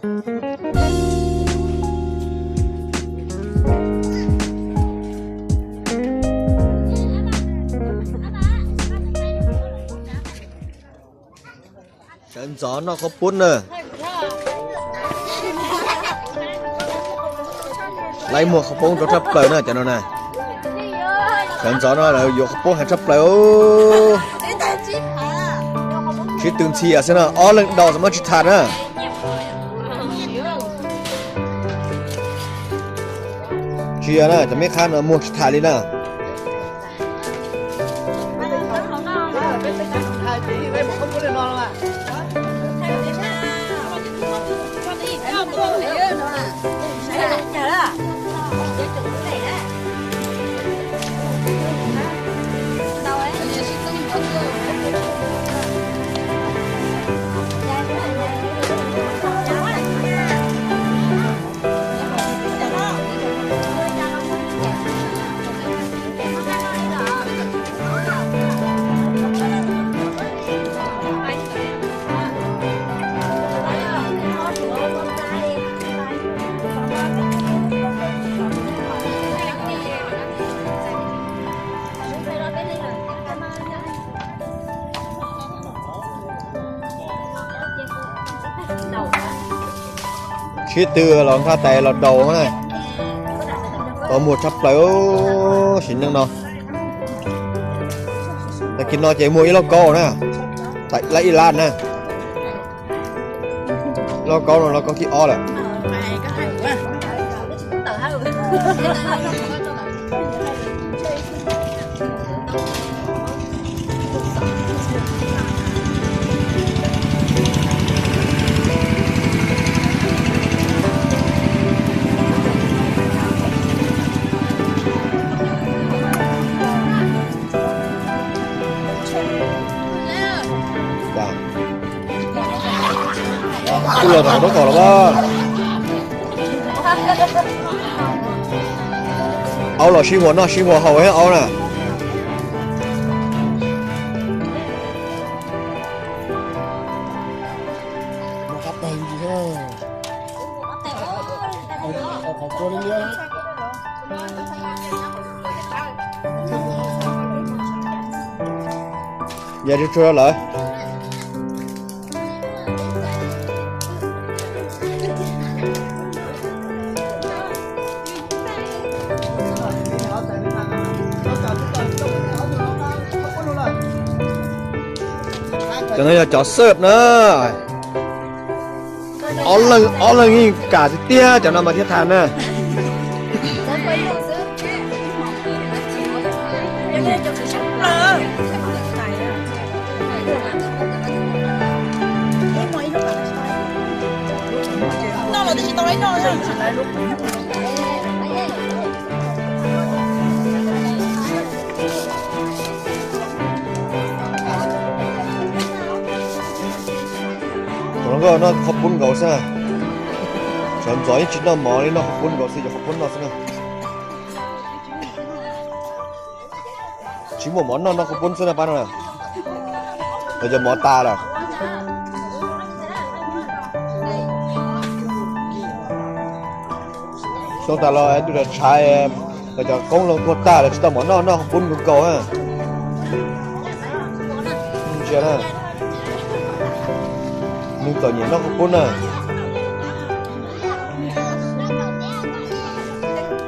Sawv ntxov noj qhaub poob na. Laib muag qhaub poob rau tshaj plaws na cov no na. Sawv ntxov no lawv yuav qhaub poob heev tshaj plaws. Sib tw ntxhi xwb no, ob leeg daus txog muab tsis tham na. Tsis yog na, cov me qhab no muag tsis tham li na. Sib tw los nqa tais los daus na. Tau muag tshaj plaws sim neej no. Tag kis no ces muag ib lauj kaub na, laib ib lab na. Lauj kaub no lauj kaub thib ob lawm. Kuj los tom qab kaum los as. Aub los sib huas noj sib huas haus thiab aub na. Yog tsuag tsuag lawm. Cov no yog cov xwb na. Ob leeg, ob leeg yeej kam tiag tiag cov no mas thiaj tham na. Tus hluas nkauj noj qhaub poob nkaus xwb. Sawv ntxov yeej tsis noj mov li, noj qhaub poob nkaus xwb, yuav qhaub poob noj xwb na. Tsis muaj mov noj, noj qhaub poob xwb na pab no. Los cov mov tas lawm. Xyoo tas los tus tshav, los cov qoob loo tuag tag lawm tsis tau mov noj, noj qhaub poob nkaus nkaus na. Ntsia na, nws txom nyem noj qhaub poob na.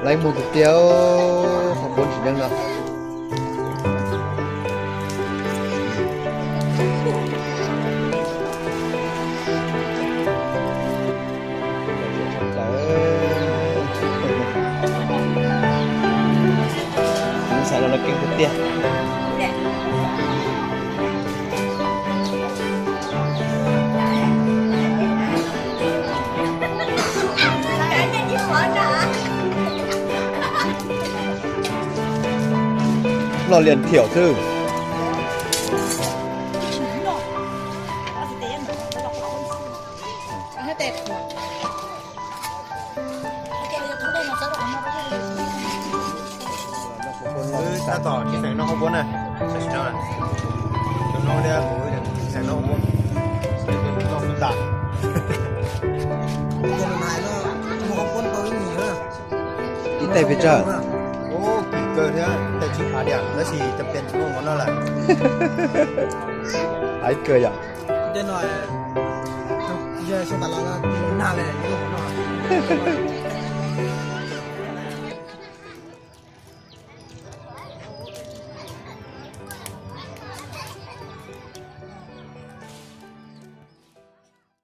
Laib muag tiag tiag, qhaub poob tsis yeej no. Xav los keeb tiag tiag. Noj lias thiaum xwb. Tab tom tsis xeem noj qhaub poob na, tsis xeem noj qhaub poob, noj xwb tas. Tej pes tsawg? Kim kawg thiab, tej tsib phav diam, tab sis cov pes tsis muaj mov noj lawm. Haib kawg yom. Tej no, yog xyoo tas los no nag lawm, yuav muaj mov noj.